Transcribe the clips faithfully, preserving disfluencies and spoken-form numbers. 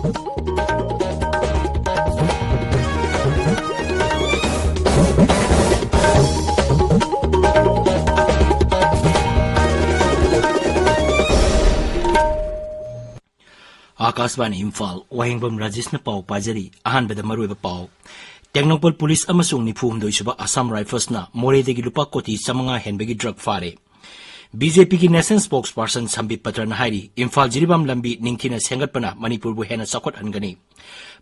ꯑꯥꯀꯥꯁꯕꯥꯅꯤ ꯏꯝꯐꯥꯜ, ꯋꯥꯍꯦꯡꯕꯝ ꯔꯥꯖꯦꯁꯅ ꯄꯥꯎ ꯄꯥꯖꯔꯤ꯫ ꯑꯍꯥꯟꯕꯗ ꯃꯔꯨꯑꯣꯏꯕ ꯄꯥꯎ꯫ ꯇꯦꯡꯅꯧꯄꯜ ꯄꯨꯂꯤꯁ ꯑꯃꯁꯨꯡ ꯅꯤꯐꯨ ꯍꯨꯝꯗꯣꯏ ꯁꯨꯕ ꯑꯁꯥꯝ ꯔꯥꯏꯐꯜꯁꯅ ꯃꯣꯔꯦꯗꯒꯤ ꯂꯨꯄꯥ ꯀꯣꯇꯤ ꯆꯥꯃꯉꯥ ꯍꯦꯟꯕꯒꯤ ꯗ꯭ꯔꯒ ꯐꯥꯔꯦ꯫ ꯕꯤ ꯖꯦ ꯄꯤꯒꯤ ꯅꯦꯁꯅꯦꯜ ꯁ꯭ꯄꯣꯛꯁ ꯄꯥꯔꯁꯟ ꯁꯝꯕꯤꯠ ꯄꯇ꯭ꯔꯅ ꯍꯥꯏꯔꯤ, ꯏꯝꯐꯥꯜ ꯖꯤꯔꯤꯕꯥꯝ ꯂꯝꯕꯤ ꯅꯤꯡꯊꯤꯅ ꯁꯦꯝꯒꯠꯄꯅ ꯃꯅꯤꯄꯨꯔꯕꯨ ꯍꯦꯟꯅ ꯆꯥꯎꯈꯠꯍꯟꯒꯅꯤ꯫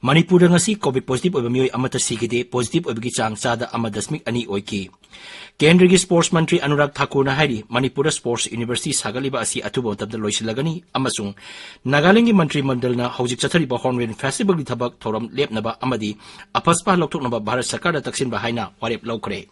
ꯃꯅꯤꯄꯨꯔꯗ ꯉꯁꯤ ꯀꯣꯚꯤꯗ ꯄꯣꯖꯤꯇꯤꯚ ꯑꯣꯏꯕ ꯃꯤꯑꯣꯏ ꯑꯃꯠꯇ ꯁꯤꯈꯤꯗꯦ꯫ ꯄꯣꯖꯤꯇꯤꯚ ꯑꯣꯏꯕꯒꯤ ꯆꯥꯡ ꯆꯥꯗ ꯑꯃ ꯗꯁꯃꯤꯛ ꯑꯅꯤ ꯑꯣꯏꯈꯤ꯫ ꯀꯦꯟꯗ꯭ꯔꯒꯤ ꯁ꯭ꯄꯣꯔꯠꯁ ꯃꯟꯇ꯭ꯔꯤ ꯑꯅꯨꯔꯥꯒ ꯊꯥꯀꯨꯔꯅ ꯍꯥꯏꯔꯤ, ꯃꯅꯤꯄꯨꯔꯗ ꯁ꯭ꯄꯣꯔꯠꯁ ꯌꯨꯅꯤꯚꯔꯁꯤꯇꯤ ꯁꯥꯒꯠꯂꯤꯕ ꯑꯁꯤ ꯑꯊꯨꯕ ꯃꯇꯝꯗ ꯂꯣꯏꯁꯤꯜꯂꯒꯅꯤ ꯑꯃꯁꯨꯡ ꯅꯥꯒꯥꯂꯦꯟꯗꯒꯤ ꯃꯟꯇ꯭ꯔꯤ ꯃꯟꯗꯜꯅ ꯍꯧꯖꯤꯛ ꯆꯠꯊꯔꯤꯕ ꯍꯣꯔꯟꯕꯤꯜ ꯐꯦꯁꯇꯤꯚꯦꯜꯒꯤ ꯊꯕꯛ ꯊꯧꯔꯝ ꯂꯦꯞꯅꯕ ꯑꯃꯗꯤ ꯑꯐꯁꯄꯥ ꯂꯧꯊꯣꯛꯅꯕ ꯚꯥꯔꯠ ꯁꯔꯀꯥꯔꯗ ꯇꯛꯁꯤꯟꯕ ꯍꯥꯏꯅ ꯋꯥꯔꯦꯞ ꯂꯧꯈ꯭ꯔꯦ꯫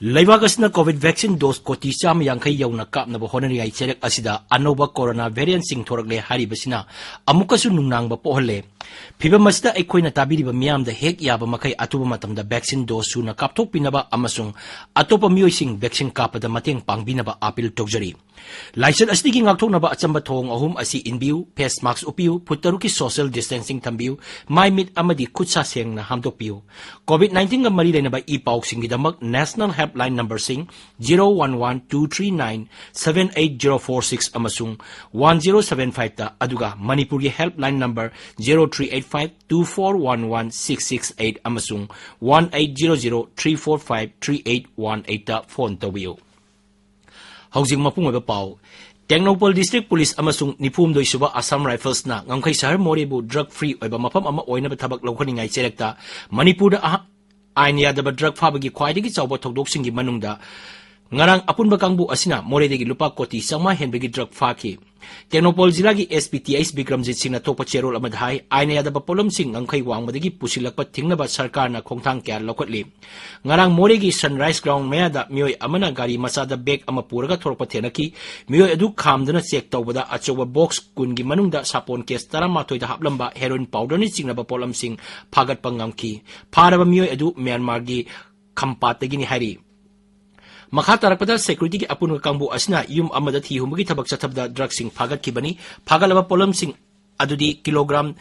ꯂꯩꯕꯥꯛ ꯑꯁꯤꯅ ꯀꯣꯚꯤꯗ ꯚꯦꯛꯁꯤꯟ ꯗꯣꯁ ꯀꯣꯇꯤ ꯆꯥꯝꯃ ꯌꯥꯡꯈꯩ ꯌꯧꯅ ꯀꯥꯞꯅꯕ ꯍꯣꯠꯅꯔꯤꯉꯩ ꯆꯩꯔꯛ ꯑꯁꯤꯗ ꯑꯅꯧꯕ ꯀꯣꯔꯣꯅꯥ ꯚꯦꯔꯤꯌꯟꯁꯤꯡ ꯊꯣꯔꯛꯂꯦ ꯍꯥꯏꯔꯤꯕꯁꯤꯅ ꯑꯃꯨꯛꯀꯁꯨ ꯅꯨꯡꯅꯥꯡꯕ ꯄꯣꯛꯍꯜꯂꯦ꯫ ꯐꯤꯚꯝ ꯑꯁꯤꯗ ꯑꯩꯈꯣꯏꯅ ꯇꯥꯕꯤꯔꯤꯕ ꯃꯤꯌꯥꯝꯗ ꯍꯦꯛ ꯌꯥꯕ ꯃꯈꯩ ꯑꯊꯨꯕ ꯃꯇꯝꯗ ꯚꯦꯛꯁꯤꯟ ꯗꯣꯁ ꯁꯨꯅ ꯀꯥꯞꯊꯣꯛꯄꯤꯅꯕ ꯑꯃꯁꯨꯡ ꯑꯇꯣꯞꯄ ꯃꯤꯑꯣꯏꯁꯤꯡ ꯚꯦꯛꯁꯤꯟ ꯀꯥꯞꯄꯗ ꯃꯇꯦꯡ ꯄꯥꯡꯕꯤꯅꯕ ꯑꯥꯄꯤꯜ ꯇꯧꯖꯔꯤ꯫ ꯂꯥꯏꯆꯠ ꯑꯁꯤꯗꯒꯤ ꯉꯥꯛꯊꯣꯛꯅꯕ ꯑꯆꯝꯕ ꯊꯧꯑꯣꯡ ꯑꯍꯨꯝ ꯑꯁꯤ ꯏꯟꯕꯤꯌꯨ: ꯐꯦꯁ ꯃꯥꯁꯛ ꯎꯞꯄꯤꯌꯨ, ꯐꯨꯠ ꯇꯔꯨꯛꯀꯤ ꯁꯣꯁꯤꯌꯦꯜ ꯗꯤꯁꯇꯦꯟꯁꯤꯡ ꯊꯝꯕꯤꯌꯨ, ꯃꯥꯏ ꯃꯤꯠ ꯑꯃꯗꯤ ꯈꯨꯠ ꯁꯥ ꯁꯦꯡꯅ ꯍꯥꯝꯗꯣꯛꯄꯤꯌꯨ꯫ ꯀꯣꯚꯤꯗ ꯅꯥꯏꯟꯇꯤꯟꯒ ꯃꯔꯤ ꯂꯩꯅꯕ ꯏ ꯄꯥꯎꯁꯤꯡꯒꯤꯗꯃꯛ ꯅꯦꯁꯅꯦꯜ ꯍꯦꯜꯞꯂꯥꯏꯟ ꯅꯝꯕꯔꯁꯤꯡ zero one one two three nine seven eight zero four six ꯑꯃꯁꯨꯡ ꯋꯥꯟ ꯖꯤꯔꯣ ꯁꯚꯦꯟ ꯐꯥꯏꯚꯇ, ꯑꯗꯨꯒ ꯃꯅꯤꯄꯨꯔꯒꯤ helpline number zero three eight five two four one one six six eight ꯑꯃꯁꯨꯡ one eight zero zero three four five three eight one ꯑꯩꯠꯇ phone ꯇꯧꯕꯤꯌꯨ꯫ ꯍꯧꯖꯤꯛ ꯃꯄꯨꯡ ꯑꯣꯏꯕ ꯄꯥꯎ꯫ ꯇꯦꯡꯅꯧꯄꯜ ꯗꯤꯁꯇ꯭ꯔꯤꯛ ꯄꯨꯂꯤꯁ ꯑꯃꯁꯨꯡ ꯅꯤꯐꯨ ꯍꯨꯝꯗꯣꯏ ꯁꯨꯕ ꯑꯁꯥꯝ ꯔꯥꯏꯐꯜꯁꯅ ꯉꯝꯈꯩ ꯁꯍꯔ ꯃꯣꯔꯦꯕꯨ ꯗ꯭ꯔꯒ ꯐ꯭ꯔꯤ ꯑꯣꯏꯕ ꯃꯐꯝ ꯑꯃ ꯑꯣꯏꯅꯕ ꯊꯕꯛ ꯂꯧꯈꯠꯅꯤꯡꯉꯥꯏ ꯆꯦꯔꯛꯇ ꯃꯅꯤꯄꯨꯔꯗ ꯑꯍ-, ꯑꯥꯏꯟ ꯌꯥꯗꯕ ꯗ꯭ꯔꯒ ꯐꯥꯕꯒꯤ ꯈ꯭ꯋꯥꯏꯗꯒꯤ ꯆꯥꯎꯕ ꯊꯧꯗꯣꯛꯁꯤꯡꯒꯤ ꯃꯅꯨꯡꯗ ꯉꯔꯥꯡ ꯑꯄꯨꯟꯕ ꯀꯥꯡꯕꯨ ꯑꯁꯤꯅ ꯃꯣꯔꯦꯗꯒꯤ ꯂꯨꯄꯥ ꯀꯣꯇꯤ ꯆꯥꯝꯃꯉꯥ ꯍꯦꯟꯕꯒꯤ ꯗ꯭ꯔꯒ ꯐꯥꯈꯤ꯫ ꯇꯦꯡꯅꯧꯄꯜ ꯖꯤꯂꯥꯒꯤ S P T H Bikramjit ꯁꯤꯡꯅ ꯊꯣꯛꯄ ꯆꯦꯔꯣꯜ ꯑꯃꯗ ꯍꯥꯏ, ꯑꯥꯏꯟꯅ ꯌꯥꯗꯕ ꯄꯣꯠꯂꯝꯁꯤꯡ ꯉꯝꯈꯩ ꯋꯥꯡꯕꯗꯒꯤ ꯄꯨꯁꯤꯜꯂꯛꯄ ꯊꯤꯡꯅꯕ ꯁꯔꯀꯥꯔꯅ ꯈꯣꯡꯊꯥꯡ ꯀꯌꯥ ꯂꯧꯈꯠꯂꯤ꯫ ꯉꯔꯥꯡ ꯃꯣꯔꯦꯒꯤ Sunrise Ground ꯃꯌꯥꯗ ꯃꯤꯑꯣꯏ ꯑꯃꯅ ꯒꯥꯔꯤ ꯃꯆꯥꯗ bag ꯑꯃ ꯄꯨꯔꯒ ꯊꯣꯔꯛꯄ ꯊꯦꯡꯅꯈꯤ꯫ ꯃꯤꯑꯣꯏ ꯑꯗꯨ ꯈꯥꯝꯗꯨꯅ check ꯇꯧꯕꯗ ꯑꯆꯧꯕ box ꯀꯨꯟꯒꯤ ꯃꯅꯨꯡꯗ ꯁꯥꯄꯣꯟ case ꯇꯔꯥꯃꯥꯊꯣꯏꯗ ꯍꯥꯞꯂꯝꯕ heroin powderꯅ ꯆꯤꯡꯅꯕ ꯄꯣꯠꯂꯝꯁꯤꯡ ꯐꯥꯒꯠꯄ ꯉꯝꯈꯤ꯫ ꯐꯥꯔꯕ ꯃꯤꯑꯣꯏ ꯑꯗꯨ ꯃ꯭ꯌꯥꯟꯃꯥꯔꯒꯤ ꯈꯝꯄꯥꯠꯇꯒꯤꯅꯤ ꯍꯥꯏꯔꯤ꯫ ꯃꯈꯥ ꯇꯥꯔꯛꯄꯗ securityꯒꯤ ꯑꯄꯨꯟꯕ ꯀꯥꯡꯕꯨ ꯑꯁꯤꯅ ꯌꯨꯝ ꯑꯃꯗ ꯊꯤ ꯍꯨꯝꯕꯒꯤ ꯊꯕꯛ ꯆꯠꯊꯕꯗ drugꯁꯤꯡ ꯐꯥꯒꯠꯈꯤꯕꯅꯤ꯫ ꯐꯥꯒꯠꯂꯕ ꯄꯣꯠꯂꯝꯁꯤꯡ ꯑꯗꯨꯗꯤ kilogram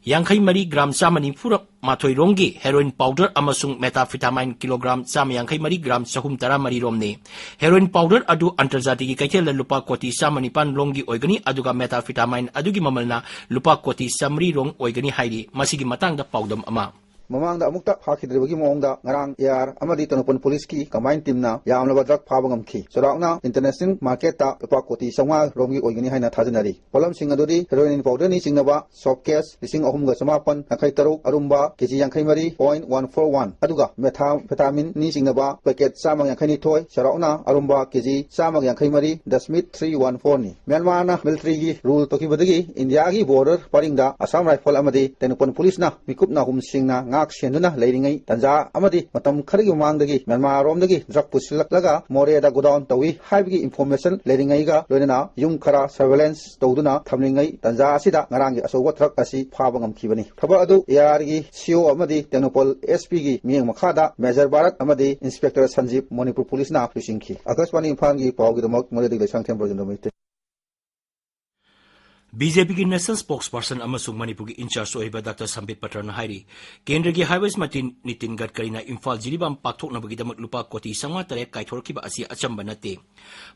ꯌꯥꯡꯈꯩ ꯃꯔꯤ, gram ꯆꯥꯝꯃ ꯅꯤꯐꯨ ꯃꯥꯊꯣꯏ ꯔꯣꯝꯒꯤ heroin powder ꯑꯃꯁꯨꯡ methamphetamine kilogram ꯆꯥꯝꯃ ꯌꯥꯡꯈꯩ ꯃꯔꯤ, gram ꯆꯍꯨꯝ ꯇꯔꯥ ꯃꯔꯤ ꯔꯣꯝꯅꯤ꯫ Heroin powder ꯑꯗꯨ ꯑꯟꯇꯔꯖꯥꯇꯤꯒꯤ ꯀꯩꯊꯦꯜꯗ ꯂꯨꯄꯥ ꯀꯣꯇꯤ ꯆꯥꯝꯃ ꯅꯤꯄꯥꯟ ꯔꯣꯝꯒꯤ ꯑꯣꯏꯒꯅꯤ, ꯑꯗꯨꯒ methamphetamine ꯑꯗꯨꯒꯤ ꯃꯃꯜꯅ ꯂꯨꯄꯥ ꯀꯣꯇꯤ ꯆꯥꯃꯔꯤ ꯔꯣꯝ ꯑꯣꯏꯒꯅꯤ ꯍꯥꯏꯔꯤ꯫ ꯃꯁꯤꯒꯤ ꯃꯇꯥꯡꯗ ꯄꯥꯎꯗꯝ ꯑꯃ꯫ ꯃꯃꯥꯡꯗ ꯑꯃꯨꯛꯇ ꯐꯥꯈꯤꯗ꯭ꯔꯤꯕꯒꯤ ꯃꯑꯣꯡꯗ ꯉꯔꯥꯡ AR ꯑꯃꯗꯤ ꯇꯦꯡꯅꯧꯄꯜ policeꯀꯤ combined teamꯅ ꯌꯥꯝꯂꯕ drug ꯐꯥꯕ ꯉꯝꯈꯤ꯫ ꯆꯥꯎꯔꯥꯛꯅ international marketꯇ ꯂꯨꯄꯥ ꯀꯣꯇꯤ ꯆꯥꯝꯃꯉꯥ ꯔꯣꯝꯒꯤ ꯑꯣꯏꯒꯅꯤ ꯍꯥꯏꯅ ꯊꯥꯖꯅꯔꯤ꯫ ꯄꯣꯠꯂꯝꯁꯤꯡ ꯑꯗꯨꯗꯤ heroin powderꯅꯤ ꯆꯤꯡꯅꯕ soft case ꯂꯤꯁꯤꯡ ꯑꯍꯨꯝꯒ ꯆꯃꯥꯄꯟ ꯌꯥꯡꯈꯩ ꯇꯔꯨꯛ, ꯑꯔꯨꯝꯕ ꯀꯦꯖꯤ ꯌꯥꯡꯈꯩ ꯃꯔꯤ point one four one, ꯑꯗꯨꯒ methamphetamineꯅꯤ ꯆꯤꯡꯅꯕ packet ꯆꯥꯝꯃ ꯌꯥꯡꯈꯩ ꯅꯤꯊꯣꯏ, ꯆꯥꯎꯔꯥꯛꯅ ꯑꯔꯨꯝꯕ ꯀꯦꯖꯤ ꯆꯥꯝꯃ ꯌꯥꯡꯈꯩ ꯃꯔꯤ, dashmeat three one fourꯅꯤ꯫ ꯃ꯭ꯌꯥꯟꯃꯥꯔꯅ militaryꯒꯤ rule ꯇꯧꯈꯤꯕꯗꯒꯤ ꯏꯟꯗꯤꯌꯥꯒꯤ border ꯄꯔꯤꯡꯗ Assam Rifle ꯑꯃꯗꯤ ꯇꯦꯡꯅꯧꯄꯜ policeꯅ ꯃꯤꯀꯨꯞ ꯅꯥꯍꯨꯝꯁꯤꯡꯅ ꯉꯥꯛ ꯁꯦꯟꯗꯨꯅ ꯂꯩꯔꯤꯉꯩ ꯇꯟꯖꯥ ꯑꯃꯗꯤ ꯃꯇꯝ ꯈꯔꯒꯤ ꯃꯃꯥꯡꯗꯒꯤ ꯃ꯭ꯌꯥꯟꯃꯥꯔꯔꯣꯝꯗꯒꯤ drug ꯄꯨꯁꯤꯜꯂꯛꯂꯒ ꯃꯣꯔꯦꯗ godown ꯇꯧꯏ ꯍꯥꯏꯕꯒꯤ information ꯂꯩꯔꯤꯉꯩꯒ ꯂꯣꯏꯅꯅ ꯌꯨꯝ ꯈꯔ surveillance ꯇꯧꯗꯨꯅ ꯊꯝꯂꯤꯉꯩ ꯇꯟꯖꯥ ꯑꯁꯤꯗ ꯉꯔꯥꯡꯒꯤ ꯑꯆꯧꯕ truck ꯑꯁꯤ ꯐꯥꯕ ꯉꯝꯈꯤꯕꯅꯤ꯫ ꯊꯕꯛ ꯑꯗꯨ ARꯒꯤ CO ꯑꯃꯗꯤ ꯇꯦꯡꯅꯧꯄꯜ SPꯒꯤ ꯃꯤꯠꯌꯦꯡ ꯃꯈꯥꯗ Major ꯚꯥꯔꯠ ꯑꯃꯗꯤ Inspector ꯁꯟꯖꯤꯞ ꯃꯅꯤꯄꯨꯔ policeꯅ ꯂꯨꯆꯤꯡꯈꯤ꯫ ꯑꯥꯀꯥꯁꯕꯥꯅꯤ ꯏꯝꯐꯥꯜꯒꯤ ꯄꯥꯎꯒꯤꯗꯃꯛ ꯃꯣꯔꯦꯗꯒꯤ ꯂꯩꯁꯥꯡꯊꯦꯝ ꯕ꯭ꯔꯖꯦꯟꯗ꯭ꯔ ꯃꯩꯇꯩ꯫ BJPꯒꯤ national spokesperson ꯑꯃꯁꯨꯡ ꯃꯅꯤꯄꯨꯔꯒꯤ in-charge ꯑꯣꯏꯔꯤꯕ ꯗꯥꯛꯇꯔ ꯁꯝꯕꯤꯠ ꯄꯇ꯭ꯔꯅ ꯍꯥꯏꯔꯤ, ꯀꯦꯟꯗ꯭ꯔꯒꯤ highways ꯃꯟꯇ꯭ꯔꯤ ꯅꯤꯇꯤꯟ ꯒꯗꯀꯔꯤꯅ ꯏꯝꯐꯥꯜ ꯖꯤꯔꯤꯕꯥꯝ ꯄꯥꯛꯊꯣꯛꯅꯕꯒꯤꯗꯃꯛ ꯂꯨꯄꯥ ꯀꯣꯇꯤ ꯆꯥꯝꯃꯉꯥ ꯇꯔꯦꯠ ꯀꯥꯏꯊꯣꯔꯛꯈꯤꯕ ꯑꯁꯤ ꯑꯆꯝꯕ ꯅꯠꯇꯦ꯫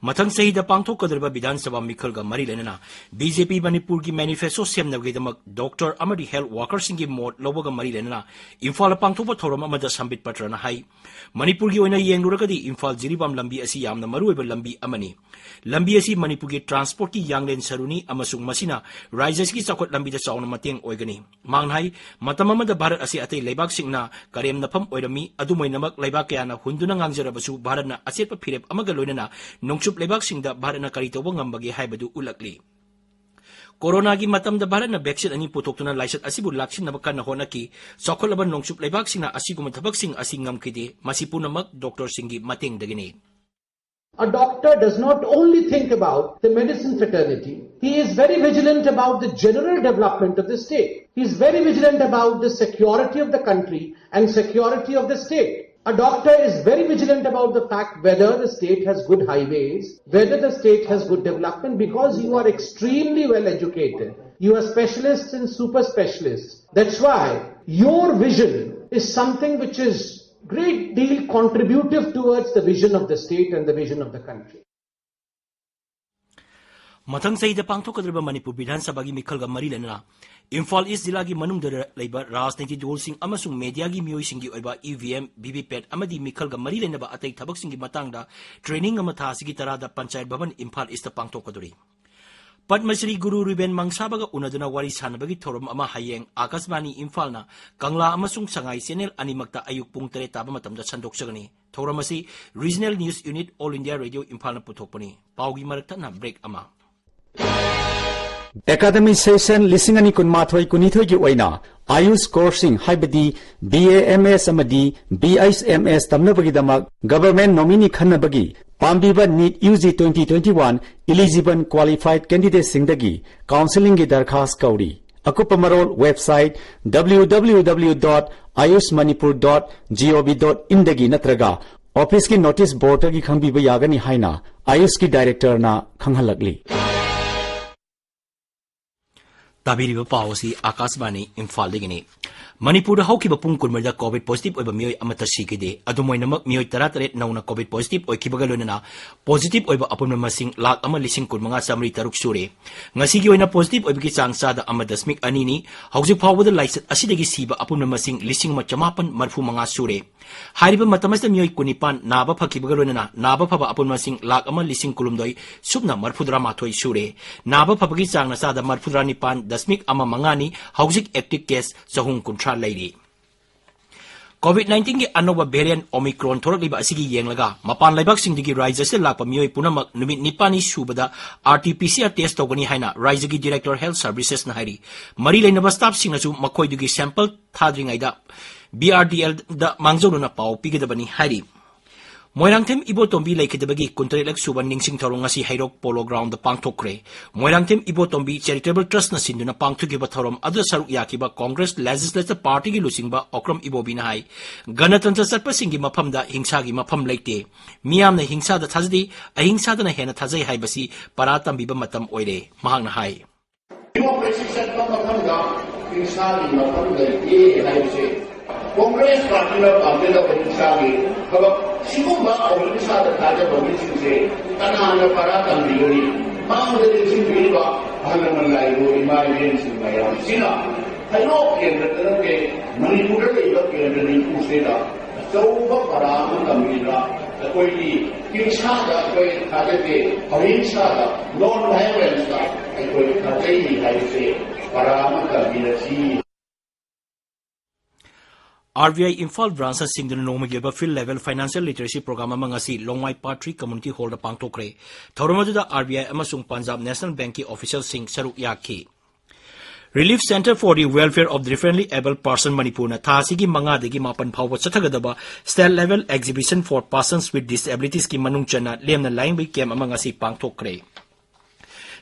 ꯃꯊꯪ ꯆꯍꯤꯗ ꯄꯥꯡꯊꯣꯛꯀꯗꯧꯔꯤꯕ ꯕꯤꯙꯥꯟ ꯁꯚꯥ ꯃꯤꯈꯜꯒ ꯃꯔꯤ ꯂꯩꯅꯅ BJP ꯃꯅꯤꯄꯨꯔꯒꯤ manifesto ꯁꯦꯝꯅꯕꯒꯤꯗꯃꯛ doctor ꯑꯃꯗꯤ health workerꯁꯤꯡꯒꯤ ꯃꯣꯠ ꯂꯧꯕꯒ ꯃꯔꯤ ꯂꯩꯅꯅ ꯏꯝꯐꯥꯜꯗ ꯄꯥꯡꯊꯣꯛꯄ ꯊꯧꯔꯝ ꯑꯃꯗ ꯁꯝꯕꯤꯠ ꯄꯇ꯭ꯔꯅ ꯍꯥꯏ, ꯃꯅꯤꯄꯨꯔꯒꯤ ꯑꯣꯏꯅ ꯌꯦꯡꯂꯨꯔꯒꯗꯤ ꯏꯝꯐꯥꯜ ꯖꯤꯔꯤꯕꯥꯝ ꯂꯝꯕꯤ ꯑꯁꯤ ꯌꯥꯝꯅ ꯃꯔꯨꯑꯣꯏꯕ ꯂꯝꯕꯤ ꯑꯃꯅꯤ꯫ ꯂꯝꯕꯤ ꯑꯁꯤ ꯃꯅꯤꯄꯨꯔꯒꯤ transportꯀꯤ ꯌꯥꯡꯂꯦꯟ ꯁꯔꯨꯅꯤ ꯑꯃꯁꯨꯡ ꯃꯁꯤꯅ ꯔꯥꯖ꯭ꯌ ꯑꯁꯤꯒꯤ ꯆꯥꯎꯈꯠ ꯂꯝꯕꯤꯗ ꯆꯥꯎꯅ ꯃꯇꯦꯡ ꯑꯣꯏꯒꯅꯤ꯫ ꯃꯍꯥꯛꯅ ꯍꯥꯏ, ꯃꯇꯝ ꯑꯃꯗ ꯚꯥꯔꯠ ꯑꯁꯤ ꯑꯇꯩ ꯂꯩꯕꯥꯛꯁꯤꯡꯅ ꯀꯔꯦꯝꯅꯐꯝ ꯑꯣꯏꯔꯝꯃꯤ꯫ ꯑꯗꯨꯝ ꯑꯣꯏꯅꯃꯛ, ꯂꯩꯕꯥꯛ ꯀꯌꯥꯅ ꯍꯨꯟꯗꯨꯅ ꯉꯥꯡꯖꯔꯕꯁꯨ, ꯚꯥꯔꯠꯅ ꯑꯆꯦꯠꯄ ꯐꯤꯔꯦꯞ ꯑꯃꯒ ꯂꯣꯏꯅꯅ ꯅꯣꯡꯆꯨꯞ ꯂꯩꯕꯥꯛꯁꯤꯡꯗ ꯚꯥꯔꯠꯅ ꯀꯔꯤ ꯇꯧꯕ ꯉꯝꯕꯒꯦ ꯍꯥꯏꯕꯗꯨ ꯎꯠꯂꯛꯂꯤ꯫ ꯀꯣꯔꯣꯅꯥꯒꯤ ꯃꯇꯝꯗ ꯚꯥꯔꯠꯅ vaccine ꯑꯅꯤ ꯄꯨꯊꯣꯛꯇꯨꯅ ꯂꯥꯏꯆꯠ ꯑꯁꯤꯕꯨ ꯂꯥꯛꯁꯤꯟꯅꯕ ꯀꯟꯅ ꯍꯣꯠꯅꯈꯤ꯫ ꯆꯥꯎꯈꯠꯂꯕ ꯅꯣꯡꯆꯨꯞ ꯂꯩꯕꯥꯛꯁꯤꯡꯅ ꯑꯁꯤꯒꯨꯝꯕ ꯊꯕꯛꯁꯤꯡ ꯑꯁꯤ ꯉꯝꯈꯤꯗꯦ꯫ ꯃꯁꯤ ꯄꯨꯝꯅꯃꯛ doctorꯁꯤꯡꯒꯤ ꯃꯇꯦꯡꯗꯒꯤꯅꯤ꯫ A doctor does not only think about the medicine fraternity, he is very vigilant about the general development of the state. He is very vigilant about the security of the country and security of the state. A doctor is very vigilant about the fact whether the state has good highways, whether the state has good development, because you are extremely well educated. You are specialists and super specialists. That's why your vision is something which is great deal contributive towards the vision of the state and the vision of the country. ꯃꯊꯪ ꯆꯍꯤꯗ ꯄꯥꯡꯊꯣꯛꯀꯗꯧꯔꯤꯕ ꯃꯅꯤꯄꯨꯔ ꯕꯤꯙꯥꯟ ꯁꯚꯥꯒꯤ ꯃꯤꯈꯜꯒ ꯃꯔꯤ ꯂꯩꯅꯅ ꯏꯝꯐꯥꯜ ꯏꯁ ꯖꯤꯂꯥꯒꯤ ꯃꯅꯨꯡꯗ ꯂꯩꯕ ꯔꯥꯖꯅꯤꯇꯤ ꯗꯜꯁꯤꯡ ꯑꯃꯁꯨꯡ ꯃꯦꯗꯤꯌꯥꯒꯤ ꯃꯤꯑꯣꯏꯁꯤꯡꯒꯤ ꯑꯣꯏꯕ E V M, V V pat ꯑꯃꯗꯤ ꯃꯤꯈꯜꯒ ꯃꯔꯤ ꯂꯩꯅꯕ ꯑꯇꯩ ꯊꯕꯛꯁꯤꯡꯒꯤ ꯃꯇꯥꯡꯗ training ꯑꯃ ꯊꯥ ꯑꯁꯤꯒꯤ ꯇꯔꯥꯗ ꯄꯟꯆꯥꯌꯠ ꯚꯕꯟ ꯏꯝꯐꯥꯜ ꯏꯁꯇ ꯄꯥꯡꯊꯣꯛꯀꯗꯧꯔꯤ꯫ ꯄꯗꯃ ꯁ꯭ꯔꯤ ꯒꯨꯔꯨ ꯔꯨꯕꯦꯟ ꯃꯪꯁꯥꯕꯒ ꯎꯅꯗꯨꯅ ꯋꯥꯔꯤ ꯁꯥꯟꯅꯕꯒꯤ ꯊꯧꯔꯝ ꯑꯃ ꯍꯌꯦꯡ ꯑꯥꯀꯥꯁꯕꯥꯅꯤ ꯏꯝꯐꯥꯜꯅ ꯀꯪꯂꯥ ꯑꯃꯁꯨꯡ ꯁꯉꯥꯏ channel ꯑꯅꯤꯃꯛꯇ ꯑꯌꯨꯛ ꯄꯨꯡ ꯇꯔꯦꯠ ꯇꯥꯕ ꯃꯇꯝꯗ ꯁꯟꯗꯣꯛꯆꯒꯅꯤ꯫ ꯊꯧꯔꯝ ꯑꯁꯤ Regional News Unit, All India Radio ꯏꯝꯐꯥꯜꯅ ꯄꯨꯊꯣꯛꯄꯅꯤ꯫ ꯄꯥꯎꯒꯤ ꯃꯔꯛ ꯊꯠꯅ break ꯑꯃ꯫ Academic session ꯂꯤꯁꯤꯡ ꯑꯅꯤ ꯀꯨꯟꯃꯥꯊꯣꯏ ꯀꯨꯟꯅꯤꯊꯣꯏꯒꯤ ꯑꯣꯏꯅ ꯑꯥꯌꯨꯁ courseꯁꯤꯡ, ꯍꯥꯏꯕꯗꯤ ꯕꯤ ꯑꯦ ꯑꯦꯝ ꯑꯦꯁ ꯑꯃꯗꯤ ꯕꯤ ꯑꯩꯆ ꯑꯦꯝ ꯑꯦꯁ ꯇꯝꯅꯕꯒꯤꯗꯃꯛ government nominee ꯈꯟꯅꯕꯒꯤ ꯄꯥꯝꯕꯤꯕ NEET U G twenty twenty-one eligible qualified candidateꯁꯤꯡꯗꯒꯤ counsellingꯒꯤ ꯗꯔꯈꯥꯁ ꯀꯧꯔꯤ꯫ ꯑꯀꯨꯞꯄ ꯃꯔꯣꯜ website W W W dot ayush manipur dot gov dot inꯗꯒꯤ ꯅꯠꯇ꯭ꯔꯒ officeꯀꯤ notice boardꯇꯒꯤ ꯈꯪꯕꯤꯕ ꯌꯥꯒꯅꯤ ꯍꯥꯏꯅ ꯑꯥꯌꯨꯁꯀꯤ directorꯅ ꯈꯪꯍꯜꯂꯛꯂꯤ꯫ ꯇꯥꯕꯤꯔꯤꯕ ꯄꯥꯎ ꯑꯁꯤ ꯑꯥꯀꯥꯁꯕꯥꯅꯤ ꯏꯝꯐꯥꯜꯗꯒꯤꯅꯤ꯫ ꯃꯅꯤꯄꯨꯔꯗ ꯍꯧꯈꯤꯕ ꯄꯨꯡ ꯀꯨꯟꯃꯔꯤꯗ COVID positive ꯑꯣꯏꯕ ꯃꯤꯑꯣꯏ ꯑꯃꯠꯇ ꯁꯤꯈꯤꯗꯦ꯫ ꯑꯗꯨꯝ ꯑꯣꯏꯅꯃꯛ, ꯃꯤꯑꯣꯏ ꯇꯔꯥꯇꯔꯦꯠ ꯅꯧꯅ COVID positive ꯑꯣꯏꯈꯤꯕꯒ ꯂꯣꯏꯅꯅ positive ꯑꯣꯏꯕ ꯑꯄꯨꯟꯕ ꯃꯁꯤꯡ ꯂꯥꯈ ꯑꯃ ꯂꯤꯁꯤꯡ ꯀꯨꯟꯃꯉꯥ ꯆꯥꯃꯔꯤ ꯇꯔꯨꯛ ꯁꯨꯔꯦ꯫ ꯉꯁꯤꯒꯤ ꯑꯣꯏꯅ positive ꯑꯣꯏꯕꯒꯤ ꯆꯥꯡ ꯆꯥꯗ ꯑꯃ ꯗꯁꯃꯤꯛ ꯑꯅꯤꯅꯤ꯫ ꯍꯧꯖꯤꯛ ꯐꯥꯎꯕꯗ ꯂꯥꯏꯆꯠ ꯑꯁꯤꯗꯒꯤ ꯁꯤꯕ ꯑꯄꯨꯟꯕ ꯃꯁꯤꯡ ꯂꯤꯁꯤꯡ ꯑꯃ ꯆꯃꯥꯄꯟ ꯃꯔꯤꯐꯨ ꯃꯉꯥ ꯁꯨꯔꯦ꯫ ꯍꯥꯏꯔꯤꯕ ꯃꯇꯝ ꯑꯁꯤꯗ ꯃꯤꯑꯣꯏ ꯀꯨꯟꯅꯤꯄꯥꯟ ꯅꯥꯕ ꯐꯈꯤꯕꯒ ꯂꯣꯏꯅꯅ ꯅꯥꯕ ꯐꯕ ꯑꯄꯨꯟꯕ ꯃꯁꯤꯡ ꯂꯥꯈ ꯑꯃ ꯂꯤꯁꯤꯡ ꯀꯨꯟꯍꯨꯝꯗꯣꯏ ꯁꯨꯞꯅ ꯃꯔꯤꯐꯨꯇꯔꯥ ꯃꯥꯊꯣꯏ ꯁꯨꯔꯦ꯫ ꯅꯥꯕ ꯐꯕꯒꯤ ꯆꯥꯡꯅ ꯆꯥꯗ ꯃꯔꯤꯐꯨꯇꯔꯥ ꯅꯤꯄꯥꯟ ꯗꯁꯃꯤꯛ ꯑꯃ ꯃꯉꯥꯅꯤ꯫ ꯍꯧꯖꯤꯛ active case ꯆꯍꯨꯝ ꯀꯨꯟꯊ꯭ꯔꯥ ꯂꯩꯔꯤ꯫ COVID nineteen-ꯒꯤ ꯑꯅꯧꯕ variant Omicron ꯊꯣꯔꯛꯂꯤꯕ ꯑꯁꯤꯒꯤ ꯌꯦꯡꯂꯒ, ꯃꯄꯥꯟ ꯂꯩꯕꯥꯛꯁꯤꯡꯗꯒꯤ ꯔꯥꯖ꯭ꯌꯁꯤꯗ ꯂꯥꯛꯄ ꯃꯤꯑꯣꯏ ꯄꯨꯝꯅꯃꯛ ꯅꯨꯃꯤꯠ ꯅꯤꯄꯥꯟꯅꯤ ꯁꯨꯕꯗ RT-PCR test ꯇꯧꯒꯅꯤ ꯍꯥꯏꯅ ꯔꯥꯖ꯭ꯌꯒꯤ Director Health Services-ꯅ ꯍꯥꯏꯔꯤ꯫ ꯃꯔꯤ ꯂꯩꯅꯕ staff-ꯁꯤꯡꯅꯁꯨ ꯃꯈꯣꯏꯗꯨꯒꯤ sample ꯊꯥꯗ꯭ꯔꯤꯉꯩꯗ BRDL-ꯗ ꯃꯥꯡꯖꯧꯅꯅ ꯄꯥꯎ ꯄꯤꯒꯗꯕꯅꯤ ꯍꯥꯏꯔꯤ꯫ ꯃꯣꯏꯔꯥꯡꯊꯦꯝ ꯏꯕꯣꯇꯣꯝꯕꯤ ꯂꯩꯈꯤꯗꯕꯒꯤ ꯀꯨꯟꯇꯔꯦꯠꯂꯛ ꯁꯨꯕ ꯅꯤꯡꯁꯤꯡ ꯊꯧꯔꯝ ꯉꯁꯤ ꯍꯩꯔꯣꯛ Polo Ground-ꯗ ꯄꯥꯡꯊꯣꯛꯈ꯭ꯔꯦ꯫ ꯃꯣꯏꯔꯥꯡꯊꯦꯝ ꯏꯕꯣꯇꯣꯝꯕꯤ Charitable Trust-ꯅ ꯁꯤꯟꯗꯨꯅ ꯄꯥꯡꯊꯣꯛꯈꯤꯕ ꯊꯧꯔꯝ ꯑꯗꯨꯗ ꯁꯔꯨꯛ ꯌꯥꯈꯤꯕ Congress Legislature Party-ꯒꯤ ꯂꯨꯆꯤꯡꯕ ꯑꯣꯀ꯭ꯔꯝ ꯏꯕꯣꯕꯤꯅ ꯍꯥꯏ, ꯒꯅꯇꯟꯇ꯭ꯔ ꯆꯠꯄꯁꯤꯡꯒꯤ ꯃꯐꯝꯗ ꯍꯤꯡꯁꯥꯒꯤ ꯃꯐꯝ ꯂꯩꯇꯦ꯫ ꯃꯤꯌꯥꯝꯅ ꯍꯤꯡꯁꯥꯗ ꯊꯥꯖꯗꯦ, ꯑꯍꯤꯡꯁꯥꯗꯅ ꯍꯦꯟꯅ ꯊꯥꯖꯩ ꯍꯥꯏꯕꯁꯤ ꯄꯔꯥ ꯇꯝꯕꯤꯕ ꯃꯇꯝ ꯑꯣꯏꯔꯦ꯫ ꯃꯍꯥꯛꯅ ꯍꯥꯏ꯫ Democracy ꯆꯠꯄ ꯃꯐꯝꯗ ꯍꯤꯡꯁꯥꯒꯤ ꯃꯐꯝ ꯂꯩꯇꯦ ꯍꯥꯏꯕꯁꯦ Congress Party-ꯅ ꯄꯥꯝꯖꯗꯕ ꯍꯤꯡꯁꯥꯒꯤ ꯊꯕꯛ, ꯁꯤꯒꯨꯝꯕ ꯑꯍꯤꯡꯁꯥꯗ ꯊꯥꯖꯕ ꯃꯤꯁꯤꯡꯁꯦ ꯀꯅꯥꯅ ꯄꯔꯥ ꯇꯝꯕꯤꯒꯅꯤ? ꯃꯥꯡꯗ ꯅꯤꯡꯁꯤꯡꯕꯤꯔꯤꯕ ꯑꯍꯜ ꯂꯃꯟ ꯂꯥꯏꯔꯕ ꯏꯃꯥ ꯏꯕꯦꯟꯁꯤꯡ ꯃꯌꯥꯝꯁꯤꯅ ꯍꯩꯔꯣꯛ ꯀꯦꯟꯗ꯭ꯔꯗ ꯅꯠꯇꯦ, ꯃꯅꯤꯄꯨꯔꯗ ꯂꯩꯕ ꯀꯦꯟꯗ꯭ꯔ ꯅꯤꯐꯨꯁꯤꯗ ꯑꯆꯧꯕ ꯄꯔꯥ ꯑꯃ ꯇꯝꯕꯤꯕ, ꯑꯩꯈꯣꯏꯒꯤ ꯍꯤꯡꯁꯥꯗ ꯑꯩꯈꯣꯏ ꯊꯥꯖꯗꯦ, ꯑꯍꯤꯡꯁꯥꯗ, non violence-ꯇ ꯑꯩꯈꯣꯏ ꯊꯥꯖꯩ ꯍꯥꯏꯕꯁꯦ ꯄꯔꯥ ꯑꯃ ꯇꯝꯕꯤꯔꯁꯤ꯫ RBI ꯏꯝꯐꯥꯜ branch-ꯅ ꯁꯤꯡꯗꯨꯅ ꯅꯣꯡꯃꯒꯤ ꯑꯣꯏꯕ Field Level Financial Literacy Program ꯑꯃ ꯉꯁꯤ ꯂꯣꯡꯃꯥꯏ Part three Community Hall-ꯗ ꯄꯥꯡꯊꯣꯛꯈ꯭ꯔꯦ꯫ ꯊꯧꯔꯝ ꯑꯗꯨꯗ RBI ꯑꯃꯁꯨꯡ Punjab National Bank-ꯀꯤ official-ꯁꯤꯡ ꯁꯔꯨꯛ ꯌꯥꯈꯤ꯫ Relief Centre for the Welfare of the Differently Abled Person ꯃꯅꯤꯄꯨꯔꯅ ꯊꯥ ꯑꯁꯤꯒꯤ ꯃꯉꯥꯗꯒꯤ ꯃꯥꯄꯟ ꯐꯥꯎꯕ ꯆꯠꯊꯒꯗꯕ State Level Exhibition for Persons with Disabilities-ꯀꯤ ꯃꯅꯨꯡ ꯆꯟꯅ ꯂꯦꯝꯅ ꯂꯥꯌꯦꯡꯕꯒꯤ camp ꯑꯃ ꯉꯁꯤ ꯄꯥꯡꯊꯣꯛꯈ꯭ꯔꯦ꯫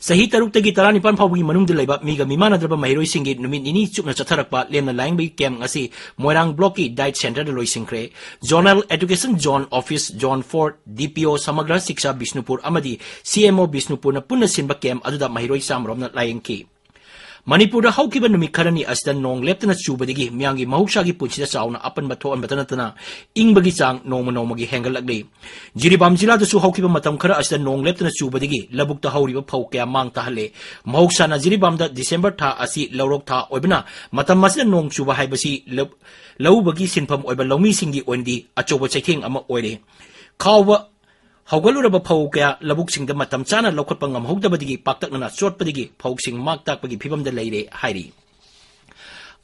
ꯆꯍꯤ ꯇꯔꯨꯛꯇꯒꯤ ꯇꯔꯥꯅꯤꯄꯥꯟ ꯐꯥꯎꯕꯒꯤ ꯃꯅꯨꯡꯗ ꯂꯩꯕ ꯃꯤꯒ ꯃꯤꯃꯥꯟꯅꯗ꯭ꯔꯕ ꯃꯍꯩꯔꯣꯏꯁꯤꯡꯒꯤ ꯅꯨꯃꯤꯠ ꯅꯤꯅꯤ ꯆꯨꯞꯅ ꯆꯠꯊꯔꯛꯄ ꯂꯦꯝꯅ ꯂꯥꯌꯦꯡꯕꯒꯤ camp ꯉꯁꯤ ꯃꯣꯏꯔꯥꯡ block-ꯀꯤ Diet Centre-ꯗ ꯂꯣꯏꯁꯤꯟꯈ꯭ꯔꯦ꯫ Zonal Education Zone Office, Zone four, DPO, Samagra Shiksha Bishnupur ꯑꯃꯗꯤ CMO Bishnupur-ꯅ ꯄꯨꯟꯅ ꯁꯤꯟꯕ camp ꯑꯗꯨꯗ ꯃꯍꯩꯔꯣꯏ ꯆꯥꯝꯃꯔꯣꯝꯅ ꯂꯥꯌꯦꯡꯈꯤ꯫ ꯃꯅꯤꯄꯨꯔꯗ ꯍꯧꯈꯤꯕ ꯅꯨꯃꯤꯠ ꯈꯔꯅꯤ ꯑꯁꯤꯗ ꯅꯣꯡ ꯂꯦꯞꯇꯅ ꯆꯨꯕꯗꯒꯤ ꯃꯤꯌꯥꯝꯒꯤ ꯃꯍꯧꯁꯥꯒꯤ ꯄꯨꯟꯁꯤꯗ ꯆꯥꯎꯅ ꯑꯄꯟꯕ ꯊꯣꯛꯍꯟꯕꯇ ꯅꯠꯇꯅ ꯏꯪꯕꯒꯤ ꯆꯥꯡ ꯅꯣꯡꯃ ꯅꯣꯡꯃꯒꯤ ꯍꯦꯟꯒꯠꯂꯛꯂꯤ꯫ ꯖꯤꯔꯤꯕꯥꯝ ꯖꯤꯂꯥꯗꯁꯨ ꯍꯧꯈꯤꯕ ꯃꯇꯝ ꯈꯔ ꯑꯁꯤꯗ ꯅꯣꯡ ꯂꯦꯞꯇꯅ ꯆꯨꯕꯗꯒꯤ ꯂꯧꯕꯨꯛꯇ ꯍꯧꯔꯤꯕ ꯐꯧ ꯀꯌꯥ ꯃꯥꯡ ꯇꯥꯍꯜꯂꯦ꯫ ꯃꯍꯧꯁꯥꯅ ꯖꯤꯔꯤꯕꯥꯝꯗ December ꯊꯥ ꯑꯁꯤ ꯂꯧꯔꯣꯛ ꯊꯥ ꯑꯣꯏꯕꯅ ꯃꯇꯝ ꯑꯁꯤꯗ ꯅꯣꯡ ꯆꯨꯕ ꯍꯥꯏꯕꯁꯤ ꯂꯧ-, ꯂꯧꯎꯕꯒꯤ ꯁꯤꯟꯐꯝ ꯑꯣꯏꯕ ꯂꯧꯃꯤꯁꯤꯡꯒꯤ ꯑꯣꯏꯅꯗꯤ ꯑꯆꯧꯕ ꯆꯩꯊꯦꯡ ꯑꯃ ꯑꯣꯏꯔꯦ꯫ ꯈꯥꯎꯕ ꯍꯧꯒꯠꯂꯨꯔꯕ ꯐꯧ ꯀꯌꯥ ꯂꯧꯕꯨꯛꯁꯤꯡꯗ ꯃꯇꯝ ꯆꯥꯅ ꯂꯧꯈꯠꯄ ꯉꯝꯍꯧꯗꯕꯗꯒꯤ ꯄꯥꯛꯇꯛꯅꯅ ꯆꯣꯠꯄꯗꯒꯤ ꯐꯧꯁꯤꯡ ꯃꯥꯡ ꯇꯥꯛꯄꯒꯤ ꯐꯤꯚꯝꯗ ꯂꯩꯔꯦ ꯍꯥꯏꯔꯤ꯫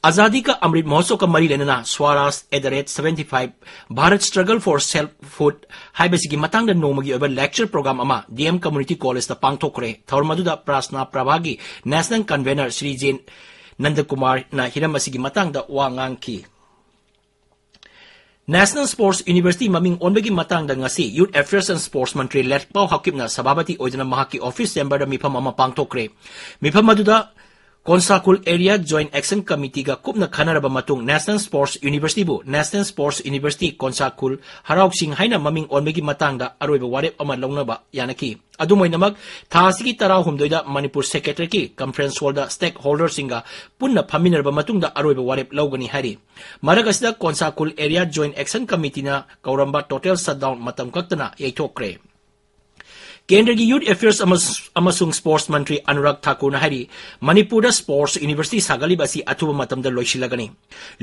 ꯑꯖꯥꯗꯤ ꯀ ꯑꯃ꯭ꯔꯤꯠ ꯃꯍꯣꯠꯁꯣꯕꯀ ꯃꯔꯤ ꯂꯩꯅꯅ Swaraj at the rate seventy five, Bharat Struggle for Selfhood ꯍꯥꯏꯕꯁꯤꯒꯤ ꯃꯇꯥꯡꯗ ꯅꯣꯡꯃꯒꯤ ꯑꯣꯏꯕ lecture program ꯑꯃ D M Community Collegeꯇ ꯄꯥꯡꯊꯣꯛꯈ꯭ꯔꯦ꯫ ꯊꯧꯔꯝ ꯑꯗꯨꯗ ꯄ꯭ꯔꯥꯁꯅꯥ ꯄ꯭ꯔꯚꯥꯒꯤ National Convener ꯁ꯭ꯔꯤ ꯖꯦ ꯅꯟꯗꯀꯨꯃꯥꯔꯅ ꯍꯤꯔꯝ ꯑꯁꯤꯒꯤ ꯃꯇꯥꯡꯗ ꯋꯥ ꯉꯥꯡꯈꯤ꯫ National Sports University ꯃꯃꯤꯡ ꯑꯣꯟꯕꯒꯤ ꯃꯇꯥꯡꯗ ꯉꯁꯤ Youth Affairs and Sports ꯃꯟꯇ꯭ꯔꯤ ꯂꯦꯠꯄꯥꯎ ꯍꯥꯀꯤꯞꯅ ꯁꯚꯥꯄꯇꯤ ꯑꯣꯏꯗꯨꯅ ꯃꯍꯥꯛꯀꯤ office chamberꯗ ꯃꯤꯐꯝ ꯑꯃ ꯄꯥꯡꯊꯣꯛꯈ꯭ꯔꯦ꯫ ꯃꯤꯐꯝ ꯑꯗꯨꯗ ꯀꯣꯟꯁꯥꯈꯨꯜ Area Joint Action Committeeꯒ ꯀꯨꯞꯅ ꯈꯟꯅꯔꯕ ꯃꯇꯨꯡ National Sports Universityꯕꯨ National Sports University ꯀꯣꯟꯁꯥꯈꯨꯜ ꯍꯔꯥꯎꯁꯤꯡ ꯍꯥꯏꯅ ꯃꯃꯤꯡ ꯑꯣꯟꯕꯒꯤ ꯃꯇꯥꯡꯗ ꯑꯔꯣꯏꯕ ꯋꯥꯔꯦꯞ ꯑꯃ ꯂꯧꯅꯕ ꯌꯥꯅꯈꯤ꯫ ꯑꯗꯨꯝ ꯑꯣꯏꯅꯃꯛ, ꯊꯥ ꯑꯁꯤꯒꯤ ꯇꯔꯥꯍꯨꯝꯗꯣꯏꯗ ꯃꯅꯤꯄꯨꯔ Secretariatꯀꯤ conference hallꯗ stakeholderꯁꯤꯡꯒ ꯄꯨꯟꯅ ꯐꯝꯃꯤꯟꯅꯔꯕ ꯃꯇꯨꯡꯗ ꯑꯔꯣꯏꯕ ꯋꯥꯔꯦꯞ ꯂꯧꯒꯅꯤ ꯍꯥꯏꯔꯤ꯫ ꯃꯔꯛ ꯑꯁꯤꯗ ꯀꯣꯟꯁꯥꯈꯨꯜ Area Joint Action Committeeꯅ ꯀꯧꯔꯝꯕ total shutdown ꯃꯇꯝ ꯀꯛꯇꯅ ꯌꯩꯊꯣꯛꯈ꯭ꯔꯦ꯫ ꯀꯦꯟꯗ꯭ꯔꯒꯤ Youth Affairs ꯑꯃꯁ-, ꯑꯃꯁꯨꯡ Sports ꯃꯟꯇ꯭ꯔꯤ ꯑꯅꯨꯔꯥꯒ ꯊꯥꯀꯨꯔꯅ ꯍꯥꯏꯔꯤ, ꯃꯅꯤꯄꯨꯔꯗ Sports University ꯁꯥꯒꯠꯂꯤꯕ ꯑꯁꯤ ꯑꯊꯨꯕ ꯃꯇꯝꯗ ꯂꯣꯏꯁꯤꯜꯂꯒꯅꯤ꯫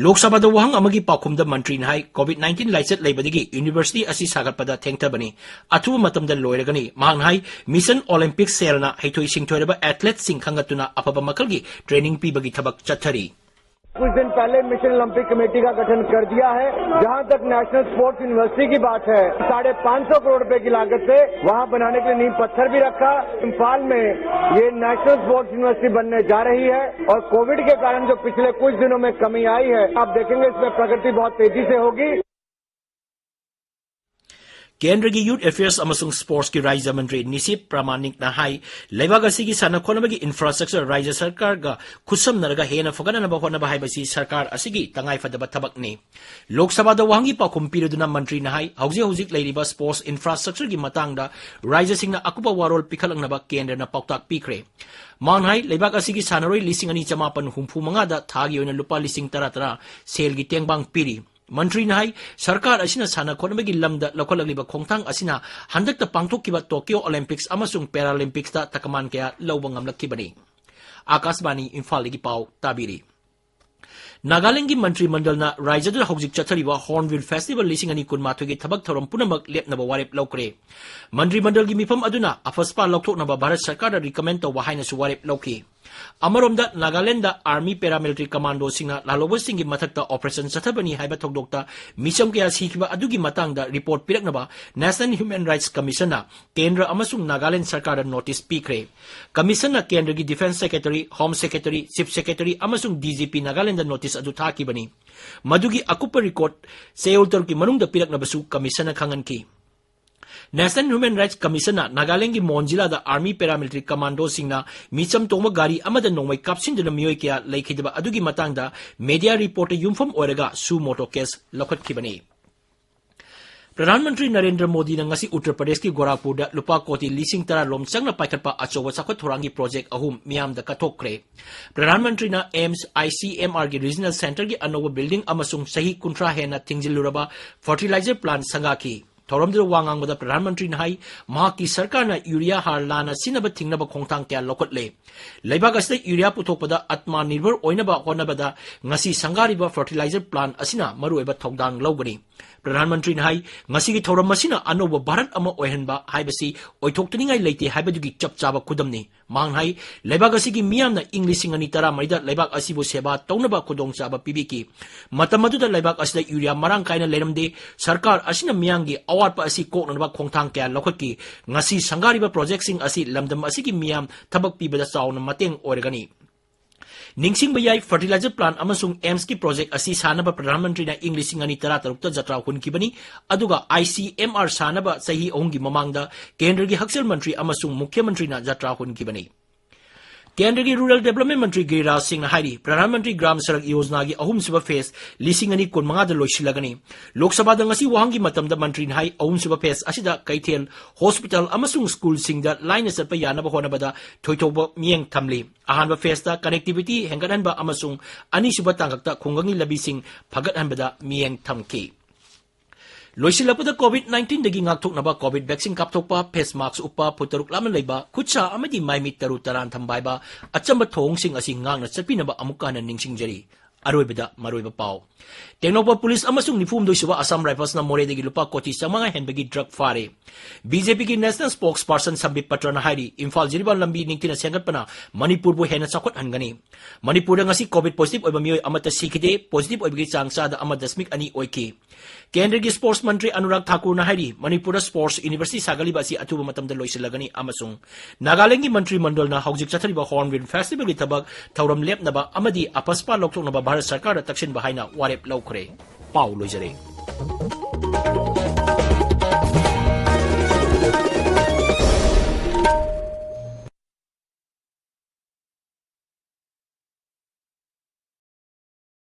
ꯂꯣꯛ ꯁꯚꯥꯗ ꯋꯥꯍꯪ ꯑꯃꯒꯤ ꯄꯥꯎꯈꯨꯝꯗ ꯃꯟꯇ꯭ꯔꯤꯅ ꯍꯥꯏ, COVID nineteen ꯂꯥꯏꯆꯠ ꯂꯩꯕꯗꯒꯤ university ꯑꯁꯤ ꯁꯥꯒꯠꯄꯗ ꯊꯦꯡꯊꯕꯅꯤ, ꯑꯊꯨꯕ ꯃꯇꯝꯗ ꯂꯣꯏꯔꯒꯅꯤ꯫ ꯃꯍꯥꯛꯅ ꯍꯥꯏ, Mission Olympic cellꯅ ꯍꯩꯊꯣꯏ ꯁꯤꯡꯊꯣꯏꯔꯕ athleteꯁꯤꯡ ꯈꯟꯒꯠꯇꯨꯅ ꯑꯐꯕ ꯃꯈꯜꯒꯤ training ꯄꯤꯕꯒꯤ ꯊꯕꯛ ꯆꯠꯊꯔꯤ꯫ कुछ दिन पहले मिशन ओलंपिक कमेटी का गठन कर दिया है। जहां तक नेशनल स्पोर्ट्स यूनिवर्सिटी की बात है, साढ़े पाँच सौ करोड़ रुपए की लागत से वहां बनाने के लिए नींव पत्थर भी रखा। इम्फाल में ये नेशनल स्पोर्ट्स यूनिवर्सिटी बनने जा रही है और कोविड के कारण जो पिछले कुछ दिनों में कमी आई है, आप देखेंगे इसमें प्रगति बहुत तेजी से होगी। ꯀꯦꯟꯗ꯭ꯔꯒꯤ Youth Affairs ꯑꯃꯁꯨꯡ Sportsꯀꯤ ꯔꯥꯖ꯭ꯌ ꯃꯟꯇ꯭ꯔꯤ ꯅꯤꯁꯤꯞ ꯄ꯭ꯔꯥꯃꯥꯅꯤꯛꯅ ꯍꯥꯏ, ꯂꯩꯕꯥꯛ ꯑꯁꯤꯒꯤ ꯁꯥꯟꯅ ꯈꯣꯠꯅꯕꯒꯤ infrastructure ꯔꯥꯖ꯭ꯌ ꯁꯔꯀꯥꯔꯒ ꯈꯨꯠꯁꯝꯅꯔꯒ ꯍꯦꯟꯅ ꯐꯒꯠꯅꯅꯕ ꯍꯣꯠꯅꯕ ꯍꯥꯏꯕꯁꯤ ꯁꯔꯀꯥꯔ ꯑꯁꯤꯒꯤ ꯇꯉꯥꯏꯐꯗꯕ ꯊꯕꯛꯅꯤ꯫ ꯂꯣꯛ ꯁꯚꯥꯗ ꯋꯥꯍꯪꯒꯤ ꯄꯥꯎꯈꯨꯝ ꯄꯤꯔꯗꯨꯅ ꯃꯟꯇ꯭ꯔꯤꯅ ꯍꯥꯏ, ꯍꯧꯖꯤꯛ ꯍꯧꯖꯤꯛ ꯂꯩꯔꯤꯕ sports infrastructureꯒꯤ ꯃꯇꯥꯡꯗ ꯔꯥꯖ꯭ꯌꯁꯤꯡꯅ ꯑꯀꯨꯞꯄ ꯋꯥꯔꯣꯜ ꯄꯤꯈꯠꯂꯛꯅꯕ ꯀꯦꯟꯗ꯭ꯔꯅ ꯄꯥꯎꯇꯥꯛ ꯄꯤꯈ꯭ꯔꯦ꯫ ꯃꯍꯥꯛꯅ ꯍꯥꯏ, ꯂꯩꯕꯥꯛ ꯑꯁꯤꯒꯤ ꯁꯥꯟꯅꯔꯣꯏ ꯂꯤꯁꯤꯡ ꯑꯅꯤ ꯆꯃꯥꯄꯟ ꯍꯨꯝꯐꯨ ꯃꯉꯥꯗ ꯊꯥꯒꯤ ꯑꯣꯏꯅ ꯂꯨꯄꯥ ꯂꯤꯁꯤꯡ ꯇꯔꯥ ꯇꯔꯥ ꯁꯦꯜꯒꯤ ꯇꯦꯡꯕꯥꯡ ꯄꯤꯔꯤ꯫ ꯃꯟꯇ꯭ꯔꯤꯅ ꯍꯥꯏ, ꯁꯔꯀꯥꯔ ꯑꯁꯤꯅ ꯁꯥꯟꯅ ꯈꯣꯠꯅꯕꯒꯤ ꯂꯝꯗ ꯂꯧꯈꯠꯂꯛꯂꯤꯕ ꯈꯣꯡꯊꯥꯡ ꯑꯁꯤꯅ ꯍꯟꯗꯛꯇ ꯄꯥꯡꯊꯣꯛꯈꯤꯕ Tokyo Olympics ꯑꯃꯁꯨꯡ Paralympicsꯇ ꯇꯀꯃꯥꯟ ꯀꯌꯥ ꯂꯧꯕ ꯉꯝꯂꯛꯈꯤꯕꯅꯤ꯫ ꯑꯥꯀꯥꯁꯕꯥꯅꯤ ꯏꯝꯐꯥꯜꯗꯒꯤ ꯄꯥꯎ ꯇꯥꯕꯤꯔꯤ꯫ ꯅꯥꯒꯥꯂꯦꯟꯗꯒꯤ ꯃꯟꯇ꯭ꯔꯤ ꯃꯟꯗꯜꯅ ꯔꯥꯖ꯭ꯌꯗ ꯍꯧꯖꯤꯛ ꯆꯠꯊꯔꯤꯕ Hornbill Festival ꯂꯤꯁꯤꯡ ꯑꯅꯤ ꯀꯨꯟꯃꯥꯊꯣꯏꯒꯤ ꯊꯕꯛ ꯊꯧꯔꯝ ꯄꯨꯝꯅꯃꯛ ꯂꯦꯞꯅꯕ ꯋꯥꯔꯦꯞ ꯂꯧꯈ꯭ꯔꯦ꯫ ꯃꯟꯇ꯭ꯔꯤ ꯃꯟꯗꯜꯒꯤ ꯃꯤꯐꯝ ꯑꯗꯨꯅ AFSPA ꯂꯧꯊꯣꯛꯅꯕ ꯚꯥꯔꯠ ꯁꯔꯀꯥꯔꯗ recommend ꯇꯧꯕ ꯍꯥꯏꯅꯁꯨ ꯋꯥꯔꯦꯞ ꯂꯧꯈꯤ꯫ ꯑꯃꯔꯣꯝꯗ, ꯅꯥꯒꯥꯂꯦꯟꯗ Army Paramilitary Commandoꯁꯤꯡꯅ ꯂꯥꯜꯍꯧꯕꯁꯤꯡꯒꯤ ꯃꯊꯛꯇ operation ꯆꯠꯊꯕꯅꯤ ꯍꯥꯏꯕ ꯊꯧꯗꯣꯛꯇ ꯃꯤꯆꯝ ꯀꯌꯥ ꯁꯤꯈꯤꯕ ꯑꯗꯨꯒꯤ ꯃꯇꯥꯡꯗ report ꯄꯤꯔꯛꯅꯕ National Human Rights Commissionꯅ ꯀꯦꯟꯗ꯭ꯔ ꯑꯃꯁꯨꯡ ꯅꯥꯒꯥꯂꯦꯟꯗ ꯁꯔꯀꯥꯔꯗ notice ꯄꯤꯈ꯭ꯔꯦ꯫ Commissionꯅ ꯀꯦꯟꯗ꯭ꯔꯒꯤ Defence Secretary, Home Secretary, Chief Secretary ꯑꯃꯁꯨꯡ DGP ꯅꯥꯒꯥꯂꯦꯟꯗ notice ꯑꯗꯨ ꯊꯥꯈꯤꯕꯅꯤ꯫ ꯃꯗꯨꯒꯤ ꯑꯀꯨꯞꯄ record ꯆꯌꯣꯜ ꯇꯔꯨꯛꯀꯤ ꯃꯅꯨꯡꯗ ꯄꯤꯔꯛꯅꯕꯁꯨ Commissionꯅ ꯈꯪꯍꯟꯈꯤ꯫ National Human Rights Commissionꯅ ꯅꯥꯒꯥꯂꯦꯟꯗꯒꯤ ꯃꯣꯟ ꯖꯤꯂꯥꯗ Army Paramilitary Commandoꯁꯤꯡꯅ ꯃꯤꯆꯝ ꯇꯣꯡꯕ ꯒꯥꯔꯤ ꯑꯃꯗ ꯅꯣꯡꯃꯩ ꯀꯥꯞꯁꯤꯟꯗꯨꯅ ꯃꯤꯑꯣꯏ ꯀꯌꯥ ꯂꯩꯈꯤꯗꯕ ꯑꯗꯨꯒꯤ ꯃꯇꯥꯡꯗ media reportꯇ ꯌꯨꯝꯐꯝ ꯑꯣꯏꯔꯒ suo motu case ꯂꯧꯈꯠꯈꯤꯕꯅꯤ꯫ Pradhan Mantri Narendra ꯃꯣꯗꯤꯅ ꯉꯁꯤ ꯎꯠꯇꯔ ꯄ꯭ꯔꯗꯦꯁꯀꯤ ꯒꯣꯔꯥꯈꯄꯨꯔꯗ ꯂꯨꯄꯥ ꯀꯣꯇꯤ ꯂꯤꯁꯤꯡ ꯇꯔꯥ ꯔꯣꯝ ꯆꯪꯅ ꯄꯥꯏꯈꯠꯄ ꯑꯆꯧꯕ ꯆꯥꯎꯈꯠ ꯊꯧꯔꯥꯡꯒꯤ project ꯑꯍꯨꯝ ꯃꯤꯌꯥꯝꯗ ꯀꯠꯊꯣꯛꯈ꯭ꯔꯦ꯫ ꯄ꯭ꯔꯙꯥꯟ ꯃꯟꯇ꯭ꯔꯤꯅ AIIMS, ICMRꯒꯤ regional centreꯒꯤ ꯑꯅꯧꯕ building ꯑꯃꯁꯨꯡ ꯆꯍꯤ ꯀꯨꯟꯊ꯭ꯔꯥ ꯍꯦꯟꯅ ꯊꯤꯡꯖꯤꯜꯂꯨꯔꯕ fertilizer plant ꯁꯪꯒꯥꯈꯤ꯫ ꯊꯧꯔꯝꯗꯨꯗ ꯋꯥ ꯉꯥꯡꯕꯗ ꯄ꯭ꯔꯙꯥꯟ ꯃꯟꯇ꯭ꯔꯤꯅ ꯍꯥꯏ, ꯃꯍꯥꯛꯀꯤ ꯁꯔꯀꯥꯔꯅ ꯌꯨꯔꯤꯌꯥ ꯍꯥꯔ ꯂꯥꯟꯅ ꯁꯤꯖꯤꯟꯅꯕ ꯊꯤꯡꯅꯕ ꯈꯣꯡꯊꯥꯡ ꯀꯌꯥ ꯂꯧꯈꯠꯂꯦ꯫ ꯂꯩꯕꯥꯛ ꯑꯁꯤꯗ ꯌꯨꯔꯤꯌꯥ ꯄꯨꯊꯣꯛꯄꯗ ꯑꯥꯇꯃ ꯅꯤꯔꯚꯔ ꯑꯣꯏꯅꯕ ꯍꯣꯠꯅꯕꯗ ꯉꯁꯤ ꯁꯪꯒꯥꯔꯤꯕ fertilizer plant ꯑꯁꯤꯅ ꯃꯔꯨꯑꯣꯏꯕ ꯊꯧꯗꯥꯡ ꯂꯧꯒꯅꯤ꯫ ꯄ꯭ꯔꯙꯥꯟ ꯃꯟꯇ꯭ꯔꯤꯅ ꯍꯥꯏ, ꯉꯁꯤꯒꯤ ꯊꯧꯔꯝ ꯑꯁꯤꯅ ꯑꯅꯧꯕ ꯚꯥꯔꯠ ꯑꯃ ꯑꯣꯏꯍꯟꯕ ꯍꯥꯏꯕꯁꯤ ꯑꯣꯏꯊꯣꯛꯇꯅꯤꯡꯉꯥꯏ ꯂꯩꯇꯦ ꯍꯥꯏꯕꯗꯨꯒꯤ ꯆꯞ ꯆꯥꯕ ꯈꯨꯗꯝꯅꯤ꯫ ꯃꯍꯥꯛꯅ ꯍꯥꯏ, ꯂꯩꯕꯥꯛ ꯑꯁꯤꯒꯤ ꯃꯤꯌꯥꯝꯅ ꯏꯪ ꯂꯤꯁꯤꯡ ꯑꯅꯤ ꯇꯔꯥꯃꯔꯤꯗ ꯂꯩꯕꯥꯛ ꯑꯁꯤꯕꯨ ꯁꯦꯕꯥ ꯇꯧꯅꯕ ꯈꯨꯗꯣꯡꯆꯥꯕ ꯄꯤꯕꯤꯈꯤ꯫ ꯃꯇꯝ ꯑꯗꯨꯗ ꯂꯩꯕꯥꯛ ꯑꯁꯤꯗ ꯌꯨꯔꯤꯌꯥ ꯃꯔꯥꯡ ꯀꯥꯏꯅ ꯂꯩꯔꯝꯗꯦ꯫ ꯁꯔꯀꯥꯔ ꯑꯁꯤꯅ ꯃꯤꯌꯥꯝꯒꯤ ꯑꯋꯥꯠꯄ ꯑꯁꯤ ꯀꯣꯛꯅꯅꯕ ꯈꯣꯡꯊꯥꯡ ꯀꯌꯥ ꯂꯧꯈꯠꯈꯤ꯫ ꯉꯁꯤ ꯁꯪꯒꯥꯔꯤꯕ projectꯁꯤꯡ ꯑꯁꯤ ꯂꯝꯗꯝ ꯑꯁꯤꯒꯤ ꯃꯤꯌꯥꯝ ꯊꯕꯛ ꯄꯤꯕꯗ ꯆꯥꯎꯅ ꯃꯇꯦꯡ ꯑꯣꯏꯔꯒꯅꯤ꯫ ꯅꯤꯡꯁꯤꯡꯕ ꯌꯥꯏ, fertilizer plant ꯑꯃꯁꯨꯡ AIIMSꯀꯤ project ꯑꯁꯤ ꯁꯥꯅꯕ ꯄ꯭ꯔꯙꯥꯟ ꯃꯟꯇ꯭ꯔꯤꯅ ꯏꯪ ꯂꯤꯁꯤꯡ ꯑꯅꯤ ꯇꯔꯥꯇꯔꯨꯛꯇ ꯖꯇ꯭ꯔꯥ ꯍꯨꯟꯈꯤꯕꯅꯤ, ꯑꯗꯨꯒ ICMR ꯁꯥꯅꯕ ꯆꯍꯤ ꯑꯍꯨꯝꯒꯤ ꯃꯃꯥꯡꯗ ꯀꯦꯟꯗ꯭ꯔꯒꯤ ꯍꯛꯁꯦꯜ ꯃꯟꯇ꯭ꯔꯤ ꯑꯃꯁꯨꯡ ꯃꯨꯈ꯭ꯌ ꯃꯟꯇ꯭ꯔꯤꯅ ꯖꯇ꯭ꯔꯥ ꯍꯨꯟꯈꯤꯕꯅꯤ꯫ ꯀꯦꯟꯗ꯭ꯔꯒꯤ Rural Development ꯃꯟꯇ꯭ꯔꯤ ꯒꯤꯔꯤꯔꯥꯖ ꯁꯤꯡꯅ ꯍꯥꯏꯔꯤ, ꯄ꯭ꯔꯙꯥꯟ ꯃꯟꯇ꯭ꯔꯤ ꯒ꯭ꯔꯥꯝ ꯁꯔꯛ ꯌꯣꯖꯅꯥꯒꯤ ꯑꯍꯨꯝꯁꯨꯕ phase ꯂꯤꯁꯤꯡ ꯑꯅꯤ ꯀꯨꯟꯃꯉꯥꯗ ꯂꯣꯏꯁꯤꯜꯂꯒꯅꯤ꯫ ꯂꯣꯛ ꯁꯚꯥꯗ ꯉꯁꯤ ꯋꯥꯍꯪꯒꯤ ꯃꯇꯝꯗ ꯃꯟꯇ꯭ꯔꯤꯅ ꯍꯥꯏ, ꯑꯍꯨꯝꯁꯨꯕ phase ꯑꯁꯤꯗ ꯀꯩꯊꯦꯜ, hospital ꯑꯃꯁꯨꯡ schoolꯁꯤꯡꯗ ꯂꯥꯏꯅ ꯆꯠꯄ ꯌꯥꯅꯕ ꯍꯣꯠꯅꯕꯗ ꯊꯣꯏꯗꯣꯛꯄ ꯃꯤꯠꯌꯦꯡ ꯊꯝꯂꯤ꯫ ꯑꯍꯥꯟꯕ phaseꯇ connectivity ꯍꯦꯟꯒꯠꯍꯟꯕ ꯑꯃꯁꯨꯡ ꯑꯅꯤꯁꯨꯕ ꯇꯥꯡꯀꯛꯇ ꯈꯨꯡꯒꯪꯒꯤ ꯂꯝꯕꯤꯁꯤꯡ ꯐꯒꯠꯍꯟꯕꯗ ꯃꯤꯠꯌꯦꯡ ꯊꯝꯈꯤ꯫ ꯂꯣꯏꯁꯤꯜꯂꯛꯄꯗ, COVID nineteenꯗꯒꯤ ꯉꯥꯛꯊꯣꯛꯅꯕ COVID vaccine ꯀꯥꯞꯊꯣꯛꯄ, face mask ꯎꯞꯄ, ꯐꯨꯠ ꯇꯔꯨꯛ ꯂꯥꯞꯅ ꯂꯩꯕ, ꯈꯨꯠ ꯁꯥ ꯑꯃꯗꯤ ꯃꯥꯏ ꯃꯤꯠ ꯇꯔꯨ ꯇꯔꯥꯟ ꯊꯝꯕ ꯍꯥꯏꯕ ꯑꯆꯝꯕ ꯊꯧꯑꯣꯡꯁꯤꯡ ꯑꯁꯤ ꯉꯥꯛꯅ ꯆꯠꯄꯤꯅꯕ ꯑꯃꯨꯛꯀ ꯍꯟꯅ ꯅꯤꯡꯁꯤꯡꯖꯔꯤ꯫ ꯑꯔꯣꯏꯕꯗ ꯃꯔꯨꯑꯣꯏꯕ ꯄꯥꯎ꯫ ꯇꯦꯡꯅꯧꯄꯜ ꯄꯨꯂꯤꯁ ꯑꯃꯁꯨꯡ ꯅꯤꯐꯨ ꯍꯨꯝꯗꯣꯏ ꯁꯨꯕ ꯑꯁꯥꯝ ꯔꯥꯏꯐꯜꯁꯅ ꯃꯣꯔꯦꯗꯒꯤ ꯂꯨꯄꯥ ꯀꯣꯇꯤ ꯆꯥꯃꯉꯥ ꯍꯦꯟꯕꯒꯤ ꯗ꯭ꯔꯒ ꯐꯥꯔꯦ꯫ ꯕꯤ ꯖꯦ ꯄꯤꯒꯤ ꯅꯦꯁꯅꯦꯜ ꯁ꯭ꯄꯣꯛꯁ ꯄꯔꯁꯟ ꯁꯝꯕꯤꯠ ꯄꯇ꯭ꯔꯅ ꯍꯥꯏꯔꯤ, ꯏꯝꯐꯥꯜ ꯖꯤꯔꯤꯕꯥꯝ ꯂꯝꯕꯤ ꯅꯤꯡꯊꯤꯅ ꯁꯦꯝꯒꯠꯄꯅ ꯃꯅꯤꯄꯨꯔꯕꯨ ꯍꯦꯟꯅ ꯆꯥꯎꯈꯠꯍꯟꯒꯅꯤ꯫ ꯃꯅꯤꯄꯨꯔꯗ ꯉꯁꯤ ꯀꯣꯚꯤꯗ ꯄꯣꯖꯤꯇꯤꯚ ꯑꯣꯏꯕ ꯃꯤꯑꯣꯏ ꯑꯃꯠꯇ ꯁꯤꯈꯤꯗꯦ, ꯄꯣꯖꯤꯇꯤꯚ ꯑꯣꯏꯕꯒꯤ ꯆꯥꯡ ꯆꯥꯗ ꯑꯃ ꯗꯁꯃꯤꯛ ꯑꯅꯤ ꯑꯣꯏꯈꯤ꯫ ꯀꯦꯟꯗ꯭ꯔꯒꯤ ꯁ꯭ꯄꯣꯔꯠꯁ ꯃꯟꯇ꯭ꯔꯤ ꯑꯅꯨꯔꯥꯒ ꯊꯥꯀꯨꯔꯅ ꯍꯥꯏꯔꯤ, ꯃꯅꯤꯄꯨꯔꯗ ꯁ꯭ꯄꯣꯔꯠꯁ ꯌꯨꯅꯤꯚꯔꯁꯤꯇꯤ ꯁꯥꯒꯠꯂꯤꯕ ꯑꯁꯤ ꯑꯊꯨꯕ ꯃꯇꯝꯗ ꯂꯣꯏꯁꯤꯜꯂꯒꯅꯤ ꯑꯃꯁꯨꯡ ꯅꯥꯒꯥꯂꯦꯟꯗꯒꯤ ꯃꯟꯇ꯭ꯔꯤ ꯃꯟꯗꯜꯅ ꯍꯧꯖꯤꯛ ꯆꯠꯊꯔꯤꯕ ꯍꯣꯔꯟꯕꯤꯜ ꯐꯦꯁꯇꯤꯚꯦꯜꯒꯤ ꯊꯕꯛ ꯊꯧꯔꯝ ꯂꯦꯞꯅꯕ ꯑꯃꯗꯤ ꯑꯄꯁꯄꯥ ꯂꯧꯊꯣꯛꯅꯕ ꯚꯥꯔꯠ ꯁꯔꯀꯥꯔꯗ ꯇꯛꯁꯤꯟꯕ ꯍꯥꯏꯅ ꯋꯥꯔꯦꯞ ꯂꯧꯈ꯭ꯔꯦ꯫ ꯄꯥꯎ ꯂꯣꯏꯖꯔꯦ꯫